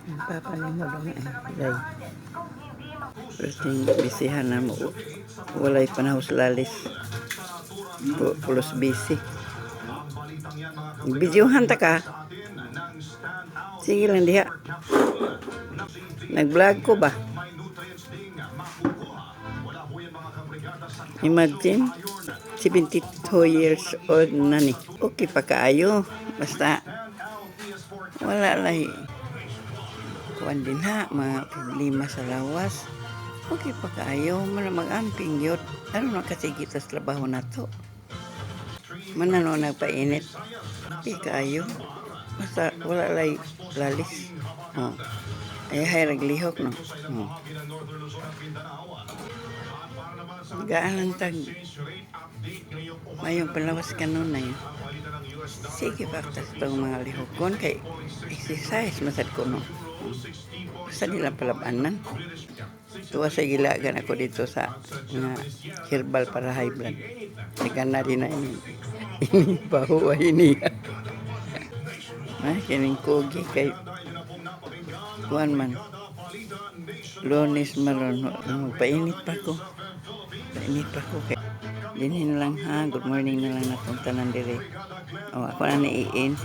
Ang papa nimo dong eh, day. Pero ting bisihan na mo. Walay panahon sa lalis. Pulos busy. Videohan ta ka. Sige lang diha. Nag-vlog ko ba? Imagine, 72 years old na ni. Okay pa kaayo. Basta, wala lay. Kuan din ha, mga problema sa lawas. Okay pa kaayo, man mag-amping yun. Ano na kasi kita sa trabaho na to? Manano nagpainit. Okay kaayo. Basta wala lay lalis. Oh. Ay, hay naglihok no. Oh. Gaan lang tag. Mayong palawas ka nun na yun. Sige, baktas itong mga lihokon kay exercise masad ko no. Basta nila palabanan. Tuwa sa gilagan ako dito sa nga herbal para high blood. Nagana din na ini. Ini baho ay ini. Ay, kining kugi kay kuan man. Lunes maron, magpainit pa ko. Painit pa ko kay dinhin lang ha. Good morning na lang natong tanan dire. Oh, ako na naiin.